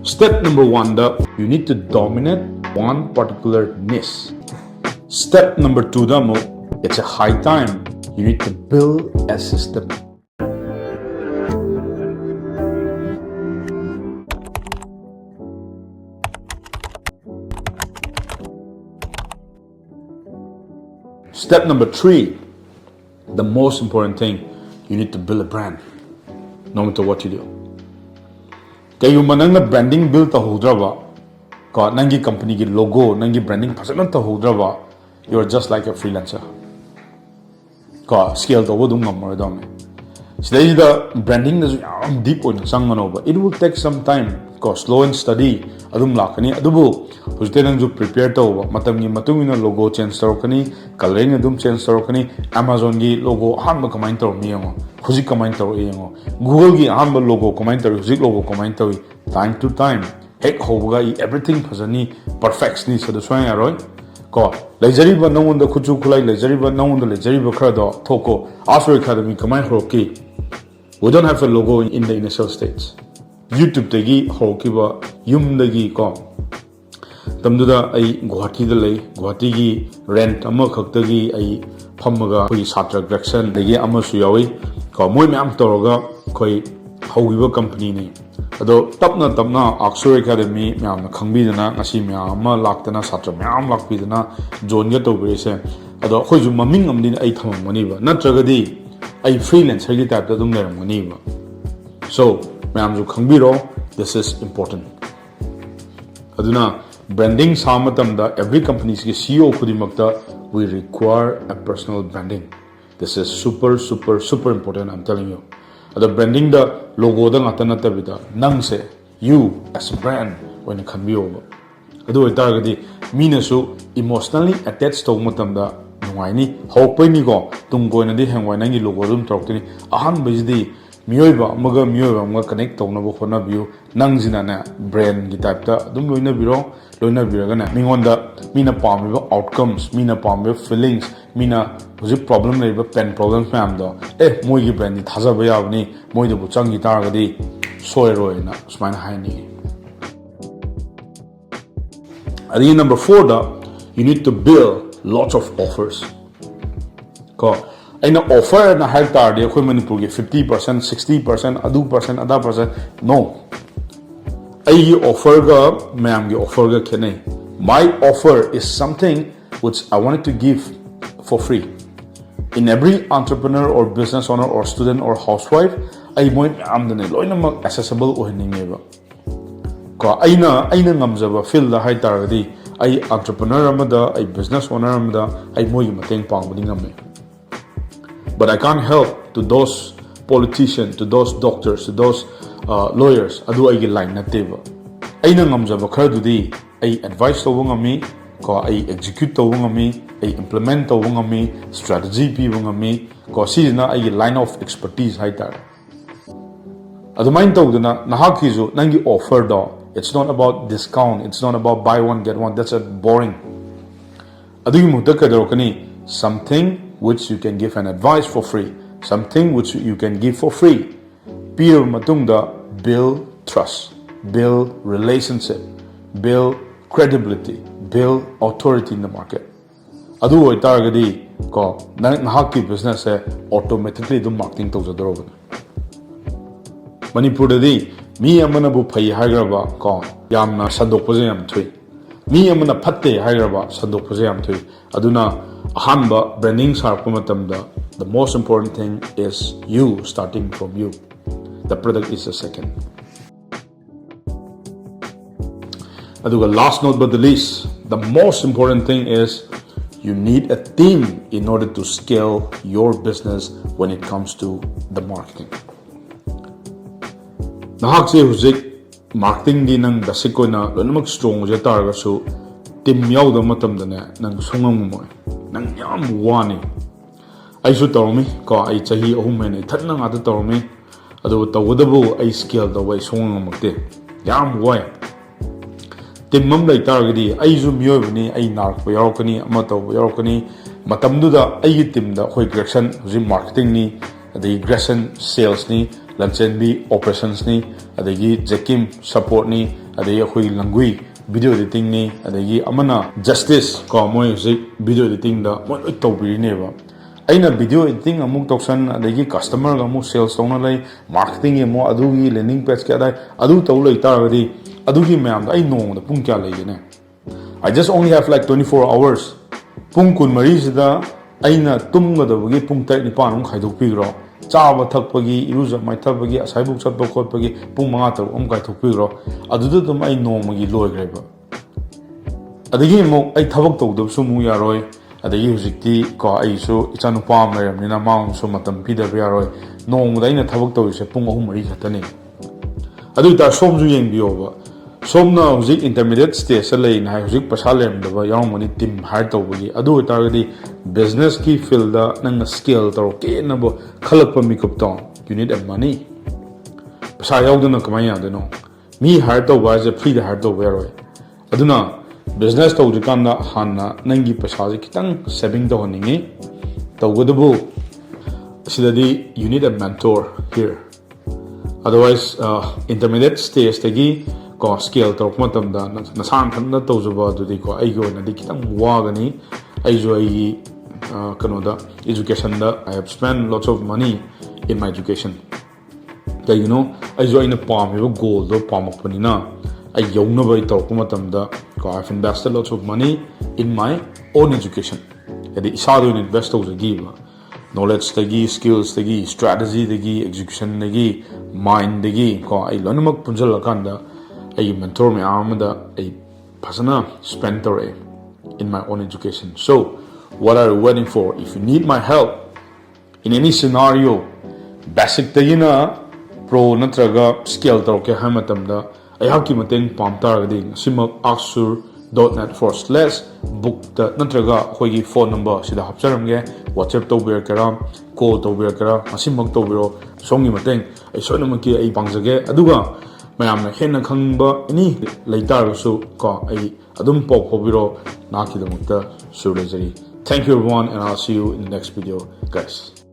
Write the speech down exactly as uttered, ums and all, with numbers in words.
Step number one the you need to dominate one particular niche. Step number two ꯗ ꯑꯃꯨꯛ it's a high time you need to build a system. Step number three, the most important thing, you need to build a brand no matter what you do. ꯀꯩꯒꯨꯝꯕ ꯅꯪꯅ branding build ꯇꯧꯍꯧꯗ꯭ꯔꯕ, ꯀꯣ, ꯅꯪꯒꯤ company ꯒꯤ logo, ꯅꯪꯒꯤ branding ꯐꯖꯅ ꯇꯧꯍꯧꯗ꯭ꯔꯕ, you are just like a freelancer. ꯀꯣ, scale ꯇꯧꯕ ꯑꯗꯨꯝ ꯉꯝꯃꯔꯣꯏꯗꯧꯅꯦ꯫ ꯁꯤꯗꯩꯁꯤꯗ branding ꯗꯁꯨ ꯌꯥꯝ deep ꯑꯣꯏꯅ ꯆꯪꯒꯅꯣꯕ. It will take some time, ꯀꯣ, slow and steady ꯑꯗꯨꯝ ꯂꯥꯛꯀꯅꯤ꯫ ꯑꯗꯨꯕꯨ ꯍꯧꯖꯤꯛꯇꯤ ꯅꯪꯁꯨ prepare ꯇꯧꯕ, ꯃꯇꯝꯒꯤ ꯃꯇꯨꯡ ꯏꯟꯅ logo change ꯇꯧꯔꯛꯀꯅꯤ, colouring ꯑꯗꯨꯝ change ꯇꯧꯔꯛꯀꯅꯤ꯫ Amazon ꯒꯤ logo ꯑꯍꯥꯟꯕ ꯀꯃꯥꯏꯅ ꯇꯧꯔꯝꯃꯤ ꯌꯦꯡꯉꯣ, ꯍꯧꯖꯤꯛ ꯀꯃꯥꯏꯅ ꯇꯧꯔꯛꯏ ꯌꯦꯡꯉꯣ꯫ Google ꯒꯤ ꯑꯍꯥꯟꯕ logo ꯀꯃꯥꯏꯅ ꯇꯧꯔꯤ, ꯍꯧꯖꯤꯛ logo ꯀꯃꯥꯏꯅ ꯇꯧꯔꯤ꯫ Time to time, ꯍꯦꯛ ꯍꯧꯕꯒ ꯑꯩ everything ꯐꯖꯅꯤ, perfect ꯅꯤ, ꯁꯤꯗ ꯁꯨꯡꯌꯥ ꯌꯥꯔꯣꯏ꯫ ꯀꯣ, ꯂꯩꯖꯔꯤꯕ ꯅꯉꯣꯟꯗ ꯈꯨꯠꯁꯨ ꯈꯨꯠꯂꯥꯏ ꯂꯩꯖꯔꯤꯕ, ꯅꯉꯣꯟꯗ ꯂꯩꯖꯔꯤꯕ ꯈꯔꯗꯣ ꯊꯣꯛꯀꯣ꯫ Ask Your Academy ꯀꯃꯥꯏꯅ ꯍꯧꯔꯛꯈꯤ? We don't have a logo in the initial stage. YouTube ꯇꯒꯤ ꯍꯧꯔꯛꯈꯤꯕ, ꯌꯨꯝꯗꯒꯤ, ꯀꯣ, ꯃꯇꯝꯗꯨꯗ ꯑꯩ ꯒꯨꯋꯥꯍꯥꯇꯤꯗ ꯂꯩ꯫ ꯒꯨꯋꯥꯍꯥꯇꯤꯒꯤ rent ꯑꯃꯈꯛꯇꯒꯤ ꯑꯩ ꯐꯝꯃꯒ ꯑꯩꯈꯣꯏꯒꯤ ꯁꯥꯇ꯭ꯔ Gregson ꯑꯗꯒꯤ ꯑꯃꯁꯨ ꯌꯥꯎꯏ, ꯀꯣ, ꯃꯣꯏ ꯃꯌꯥꯝ ꯇꯧꯔꯒ ꯑꯩꯈꯣꯏ ꯍꯧꯈꯤꯕ company ꯅꯤ꯫ ꯑꯗꯣ ꯇꯞꯅ ꯇꯞꯅ Ask Your Academy ꯃꯌꯥꯝꯅ ꯈꯪꯕꯤꯗꯅ ꯉꯁꯤ ꯃꯌꯥꯝ ꯑꯃ ꯂꯥꯛꯇꯅ, ꯁꯥꯇ꯭ꯔ ꯃꯌꯥꯝ ꯂꯥꯛꯄꯤꯗꯅ join ꯒ ꯇꯧꯕꯤꯔꯤꯁꯦ꯫ ꯑꯗꯣ ꯑꯩꯈꯣꯏꯁꯨ ꯃꯃꯤꯡ ꯑꯃꯗꯤ ꯑꯩ ꯊꯝꯃꯝꯒꯅꯤꯕ, ꯅꯠꯇ꯭ꯔꯒꯗꯤ ꯑꯩ freelancer ꯒꯤ type ꯇ ꯑꯗꯨꯝ ꯂꯩꯔꯝꯒꯅꯤꯕ꯫ So, ꯃꯌꯥꯝꯁꯨ ꯈꯪꯕꯤꯔꯣ, this is important. ꯑꯗꯨꯅ branding ꯁꯥꯕ ꯃꯇꯝꯗ every company ꯁꯤꯒꯤ C E O ꯈꯨꯗꯤꯡꯃꯛꯇ we require a personal branding. This is super, super, super important, I'm telling you. ꯑꯗꯣ branding ꯗ logo ꯗ ꯉꯥꯛꯇ ꯅꯠꯇꯕꯤꯗ ꯅꯪꯁꯦ, you as a brand ꯑꯣꯏꯅ ꯈꯟꯕꯤꯌꯣꯕ꯫ ꯑꯗꯨ ꯑꯣꯏꯇꯥꯔꯒꯗꯤ ꯃꯤꯅꯁꯨ emotionally attach ꯇꯧꯕ ꯃꯇꯝꯗ ꯅꯨꯡꯉꯥꯏꯅꯤ꯫ ꯍꯧꯔꯛꯄꯩꯅꯤꯀꯣ, ꯇꯨꯡ ꯀꯣꯏꯅꯗꯤ ꯍꯌꯦꯡꯋꯥꯏ ꯅꯪꯒꯤ logo ꯑꯗꯨꯝ ꯇꯧꯔꯛꯇꯣꯏꯅꯤ꯫ ꯑꯍꯥꯟꯕꯁꯤꯗꯤ ꯃꯤꯑꯣꯏꯕ ꯑꯃꯒ ꯃꯤꯑꯣꯏꯕ ꯑꯃꯒ connect ꯇꯧꯅꯕ ꯍꯣꯠꯅꯕꯤꯌꯨ꯫ ꯅꯪꯁꯤꯅꯅꯦ, brand ꯒꯤ type ꯇ ꯑꯗꯨꯝ ꯂꯣꯏꯅꯕꯤꯔꯣ꯫ ꯂꯣꯏꯅꯕꯤꯔꯒꯅꯦ, ꯃꯤꯉꯣꯟꯗ ꯃꯤꯅ ꯄꯥꯝꯃꯤꯕ outcomes, ꯃꯤꯅ ꯄꯥꯝꯃꯤꯕ feelings, ꯃꯤꯅ ꯍꯧꯖꯤꯛ problem ꯂꯩꯔꯤꯕ pain problems ꯃꯌꯥꯝꯗꯣ, "ꯑꯦ, ꯃꯣꯏꯒꯤ brand ꯗꯤ ꯊꯥꯖꯕ ꯌꯥꯕꯅꯤ, ꯃꯣꯏꯗꯕꯨ ꯆꯪꯈꯤ ꯇꯥꯔꯒꯗꯤ ꯁꯣꯏꯔꯣꯏꯅ" ꯁꯨꯃꯥꯏꯅ ꯍꯥꯏꯅꯤꯡꯉꯤ꯫ ꯑꯗꯒꯤ number fourꯗ, you need to build lots of offers. ꯀꯣ, ꯑꯩꯅ offerꯅ ꯍꯥꯏꯕ ꯇꯥꯔꯗꯤ ꯑꯩꯈꯣꯏ ꯃꯅꯤꯄꯨꯔꯒꯤ fifty percent, sixty percent, ꯑꯗꯨ percent, ꯑꯗꯥ percent, no. ꯑꯩꯒꯤ offerꯒ ꯃꯌꯥꯝꯒꯤ offerꯒ ꯈꯦꯠꯅꯩ. My offer is something which I wanted to give for free. In every entrepreneur or business owner or student or housewife, ꯑꯩ ꯃꯣꯏ ꯃꯌꯥꯝꯗꯅꯦ ꯂꯣꯏꯅꯃꯛ accessible ꯑꯣꯏꯍꯟꯅꯤꯡꯉꯦꯕ. ꯀꯣ, ꯑꯩꯅ ꯑꯩꯅ ꯉꯝꯖꯕ fieldꯗ ꯍꯥꯏ ꯇꯥꯔꯒꯗꯤ, ꯑꯩ entrepreneur ꯑꯃꯗ, ꯑꯩ business owner ꯑꯃꯗ ꯑꯩ ꯃꯣꯏꯒꯤ ꯃꯇꯦꯡ ꯄꯥꯡꯕꯗꯤ ꯉꯝꯃꯦ. But I can't help to those politician, to those doctors, to those uh, lawyers. ꯑꯗꯨ ꯑꯩꯒꯤ line ꯅꯠꯇꯦꯕ. ꯑꯩꯅ ꯉꯝꯖꯕ ꯈꯔꯗꯨꯗꯤ ꯑꯩ advice ꯇꯧꯕ ꯉꯝꯃꯤ, ꯀꯣ, ꯑꯩ execute ꯇꯧꯕ ꯉꯝꯃꯤ, ꯑꯩ implement ꯇꯧꯕ ꯉꯝꯃꯤ, strategy ꯄꯤꯕ ꯉꯝꯃꯤ, ꯀꯣ, ꯁꯤꯁꯤꯅ ꯑꯩꯒꯤ line of expertise ꯍꯥꯏꯇꯥꯔꯦ. ꯑꯗꯨꯃꯥꯏꯅ ꯇꯧꯗꯅ ꯅꯍꯥꯛꯀꯤꯁꯨ ꯅꯪꯒꯤ offerꯗꯣ, it's not about discount, it's not about buy one get one, that's a boring. ꯑꯗꯨꯒꯤ ꯃꯍꯨꯠꯇ ꯀꯩꯗꯧꯔꯛꯀꯅꯤ? Something which you can give an advice for free, something which you can give for free. ꯄꯤꯔꯕ ꯃꯇꯨꯡꯗ build trust, build relationship, build credibility, build authority in the market. ꯑꯗꯨ ꯑꯣꯏꯇꯥꯔꯒꯗꯤ, ꯀꯣ, ꯅꯪ, ꯅꯍꯥꯛꯀꯤ businessꯁꯦ automatically ꯑꯗꯨꯝ marketing ꯇꯧꯖꯗꯧꯔꯕꯅꯤ. ꯃꯅꯤꯄꯨꯔꯗꯗꯤ ꯃꯤ ꯑꯃꯅꯕꯨ ꯐꯩ ꯍꯥꯏꯈ꯭ꯔꯕ, ꯀꯣ, ꯌꯥꯝꯅ ꯁꯟꯗꯣꯛꯄꯁꯦ ꯌꯥꯝ ꯊꯨꯏ. ꯃꯤ ꯑꯃꯅ ꯐꯠꯇꯦ ꯍꯥꯏꯈ꯭ꯔꯕ ꯁꯟꯗꯣꯛꯄꯁꯦ ꯌꯥꯝ ꯊꯨꯏ. ꯑꯗꯨꯅ ꯑꯍꯥꯟꯕ branding ꯁꯥꯔꯛꯄ ꯃꯇꯝꯗ, the most important thing is you, starting from you. The product is the second. ꯑꯗꯨꯒ last not but the least, the most important thing is you need a team in order to scale your business when it comes to the marketing. ꯅꯍꯥꯛꯁꯦ ꯍꯧꯖꯤꯛ marketingꯗꯤ ꯅꯪ basic ꯑꯣꯏꯅ ꯂꯣꯏꯅꯃꯛ strong ꯑꯣꯏꯖ ꯇꯥꯔꯒꯁꯨ, team ꯌꯥꯎꯗꯕ ꯃꯇꯝꯗꯅꯦ, ꯅꯪ ꯁꯨꯡꯉꯝ ꯉꯝꯃꯣꯏ. ꯅꯪ ꯌꯥꯝ ꯋꯥꯅꯤ. ꯑꯩꯁꯨ ꯇꯧꯔꯝꯃꯤ ꯀꯣ, ꯑꯩ ꯆꯍꯤ ꯑꯍꯨꯝ ꯍꯦꯟꯅ ꯏꯊꯟꯅ ꯉꯥꯛꯇ ꯇꯧꯔꯝꯃꯤ. ꯑꯗꯨꯕꯨ ꯇꯧꯕꯇꯕꯨ ꯑꯩ scale ꯇꯧꯕ ꯑꯩ ꯁꯨꯡꯉꯝ ꯉꯝꯃꯛꯇꯦ. ꯌꯥꯝ ꯋꯥꯏ. Team ꯑꯃ ꯂꯩ ꯇꯥꯔꯒꯗꯤ, ꯑꯩꯁꯨ ꯃꯤꯑꯣꯏꯕꯅꯤ, ꯑꯩ ꯅꯥꯔꯛꯄ ꯌꯥꯎꯔꯛꯀꯅꯤ, ꯑꯃ ꯇꯧꯕ ꯌꯥꯎꯔꯛꯀꯅꯤ. ꯃꯇꯝꯗꯨꯗ ꯑꯩꯒꯤ teamꯗ ꯑꯩꯈꯣꯏ ꯒ꯭ꯔꯦꯛꯁꯟ ꯍꯧꯖꯤꯛ marketingꯅꯤ, ꯑꯗꯒꯤ ꯒ꯭ꯔꯦꯛꯁꯟ salesꯅꯤ, ꯂꯟꯆꯦꯟꯕꯤ operationsꯅꯤ, ꯑꯗꯒꯤ ꯖꯦꯀꯤꯝ supportꯅꯤ, ꯑꯗꯒꯤ ꯑꯩꯈꯣꯏꯒꯤ ꯂꯪꯒꯨꯏ video editing ꯅꯤ, ꯑꯗꯒꯤ ꯑꯃꯅ justice ꯀꯣ, ꯃꯣꯏ ꯍꯧꯖꯤꯛ video editing ꯗ ꯃꯣꯏ ꯂꯣꯏ ꯇꯧꯕꯤꯔꯤꯅꯦꯕ꯫ ꯑꯩꯅ video editing ꯑꯃꯨꯛ ꯇꯧꯁꯟ, ꯑꯗꯒꯤ customer ꯒ ꯑꯃꯨꯛ sales ꯇꯧꯅ ꯂꯩ, marketing ꯒꯤ ꯑꯃꯨꯛ ꯑꯗꯨꯒꯤ landing page ꯀꯤ ꯑꯗꯥꯏ ꯑꯗꯨ ꯇꯧ ꯂꯩ ꯇꯥꯔꯒꯗꯤ, ꯑꯗꯨꯒꯤ ꯃꯌꯥꯝꯗꯣ ꯑꯩ ꯅꯣꯡꯃꯗ ꯄꯨꯡ ꯀꯌꯥ ꯂꯩꯒꯅꯤ? I just only have like twenty-four hours. ꯄꯨꯡ ꯀꯨꯟꯃꯔꯤꯁꯤꯗ ꯑꯩꯅ ꯇꯨꯝꯒꯗꯕꯒꯤ ꯄꯨꯡ ꯇꯔꯦꯠ ꯅꯤꯄꯥꯟ ꯑꯃꯨꯛ ꯈꯥꯏꯗꯣꯛꯄꯤꯈ꯭ꯔꯣ, ꯆꯥꯕ ꯊꯛꯄꯒꯤ, ꯏꯔꯨꯖ ꯃꯥꯏꯊꯕꯒꯤ, ꯑꯁꯥꯏꯕꯨꯛ ꯆꯠꯄ ꯈꯣꯠꯄꯒꯤ ꯄꯨꯡ ꯃꯉꯥ ꯇꯔꯨꯛ ꯑꯃꯨꯛ ꯀꯥꯏꯊꯣꯛꯄꯤꯈ꯭ꯔꯣ, ꯑꯗꯨꯗ ꯑꯗꯨꯝ ꯑꯩ ꯅꯣꯡꯃꯒꯤ ꯂꯣꯏꯈ꯭ꯔꯦꯕ꯫ ꯑꯗꯒꯤ ꯑꯃꯨꯛ ꯑꯩ ꯊꯕꯛ ꯇꯧꯗꯕꯁꯨ ꯑꯃꯨꯛ ꯌꯥꯔꯣꯏ꯫ ꯑꯗꯒꯤ ꯍꯧꯖꯤꯛꯇꯤ ꯀꯣ, ꯑꯩꯁꯨ ꯏꯆꯥꯅꯨꯄꯥ ꯑꯃ ꯂꯩꯔꯕꯅꯤꯅ ꯃꯥꯉꯣꯟꯗꯁꯨ ꯃꯇꯝ ꯄꯤꯗꯕ ꯌꯥꯔꯣꯏ꯫ ꯅꯣꯡꯃꯗ ꯑꯩꯅ ꯊꯕꯛ ꯇꯧꯔꯤꯁꯦ ꯄꯨꯡ ꯑꯍꯨꯝ ꯃꯔꯤ ꯈꯛꯇꯅꯤ꯫ ꯑꯗꯨ ꯑꯣꯏꯇꯥꯔ ꯁꯣꯝꯁꯨ ꯌꯦꯡꯕꯤꯌꯣꯕ, ꯁꯣꯝꯅ ꯍꯧꯖꯤꯛ intermediate stage ꯇ ꯂꯩꯅ ꯍꯥꯏ, ꯍꯧꯖꯤꯛ ꯄꯩꯁꯥ ꯂꯩꯔꯝꯗꯕ ꯌꯥꯎꯔꯝꯒꯅꯤ team hire ꯇꯧꯕꯒꯤ꯫ ꯑꯗꯨ ꯑꯣꯏꯇꯥꯔꯒꯗꯤ business ꯀꯤ field ꯗ ꯅꯪꯅ scale ꯇꯧꯔꯛꯀꯦꯅꯕꯨ ꯈꯜꯂꯛꯄ ꯃꯤꯀꯨꯞꯇꯣ, you need a money꯫ ꯄꯩꯁꯥ ꯌꯥꯎꯗꯅ ꯀꯃꯥꯏꯅ ꯌꯥꯗꯣꯏꯅꯣ? ꯃꯤ hire ꯇꯧꯕ ꯍꯥꯏꯁꯦ free ꯗ hire ꯇꯧꯕ ꯌꯥꯔꯣꯏ꯫ ꯑꯗꯨꯅ business ꯇꯧꯗ꯭ꯔꯤꯀꯥꯟꯗ ꯍꯥꯟꯅ ꯅꯪꯒꯤ ꯄꯩꯁꯥꯁꯦ ꯈꯤꯇꯪ saving ꯇꯧꯍꯟꯅꯤꯡꯉꯤ꯫ ꯇꯧꯕꯇꯕꯨ ꯁꯤꯗꯗꯤ you need a mentor here꯫ Otherwise, uh, intermediate stage ꯇꯒꯤ ꯀꯣ, scale ꯇꯧꯔꯛꯄ ꯃꯇꯝꯗ ꯅ-, ꯅꯁꯥ ꯅꯊꯟꯇ ꯇꯧꯖꯕ ꯑꯗꯨꯗꯤꯀꯣ, ꯑꯩꯒꯤ ꯑꯣꯏꯅꯗꯤ ꯈꯤꯇꯪ ꯋꯥꯒꯅꯤ꯫ ꯑꯩꯁꯨ ꯑꯩꯒꯤ, uh, ꯀꯩꯅꯣꯗ, education the I have spent lots of money in my education꯫ ꯀꯩꯒꯤꯅꯣ? ꯑꯩꯁꯨ ꯑꯩꯅ ꯄꯥꯝꯃꯤꯕ goal ꯗꯣ ꯄꯥꯝꯃꯛꯄꯅꯤꯅ, ꯑꯩ ꯌꯧꯅꯕ ꯑꯩ ꯇꯧꯔꯛꯄ ꯃꯇꯝꯗ ꯀꯣ, I've invested lots of money in my own education꯫ ꯍꯥꯏꯗꯤ ꯏꯁꯥꯗ ꯑꯣꯏꯅ invest ꯇꯧꯖꯈꯤꯕ꯫ Knowledge ꯇꯒꯤ, skills ꯇꯒꯤ, strategy ꯗꯒꯤ, execution ꯗꯒꯤ, mind ꯗꯒꯤ ꯀꯣ, ꯑꯩ ꯂꯣꯏꯅꯃꯛ ꯄꯨꯟꯁꯤꯜꯂꯀꯥꯟꯗ ꯑꯩꯒꯤ mentor ꯃꯌꯥꯝ ꯑꯃꯗ ꯑꯩ ꯐꯖꯅ spend ꯇꯧꯔꯛꯑꯦ in my own education꯫ So, what are you waiting for? If you need my help, in any scenario, basic ꯇꯒꯤꯅ pro ꯅꯠꯇ꯭ꯔꯒ scale ꯇꯧꯔꯛꯀꯦ ꯍꯥꯏꯕ ꯃꯇꯝꯗ ꯑꯩꯍꯥꯛꯀꯤ ꯃꯇꯦꯡ ꯄꯥꯝ ꯇꯥꯔꯒꯗꯤ, ꯉꯁꯤꯃꯛ aksur dot net forward slash book ꯇ ꯅꯠꯇ꯭ꯔꯒ ꯑꯩꯈꯣꯏꯒꯤ phone number ꯁꯤꯗ ꯍꯥꯞꯆꯔꯝꯒꯦ, WhatsApp ꯇꯧꯕꯤꯔꯛꯀꯦꯔꯥ, call ꯇꯧꯕꯤꯔꯛꯀꯦꯔꯥ, ꯉꯁꯤꯃꯛ ꯇꯧꯕꯤꯔꯣ꯫ ꯁꯣꯝꯒꯤ ꯃꯇꯦꯡ ꯑꯩ ꯁꯣꯏꯗꯅꯃꯛꯀꯤ ꯑꯩ ꯄꯥꯡꯖꯒꯦ꯫ ꯑꯗꯨꯒ ꯃꯌꯥꯝꯅ ꯍꯦꯟꯅ ꯈꯪꯅꯤꯡꯕ any ꯂꯩꯇꯥꯔꯒꯁꯨ ꯀꯣ, ꯑꯩ ꯑꯗꯨꯝ ꯄꯥꯎ ꯐꯥꯎꯕꯤꯔꯣ꯫ ꯅꯍꯥꯛꯀꯤꯗꯃꯛꯇ ꯁꯨꯔ ꯂꯩꯖꯔꯤ꯫ Thank you everyone and I'll see you in the next video, guys.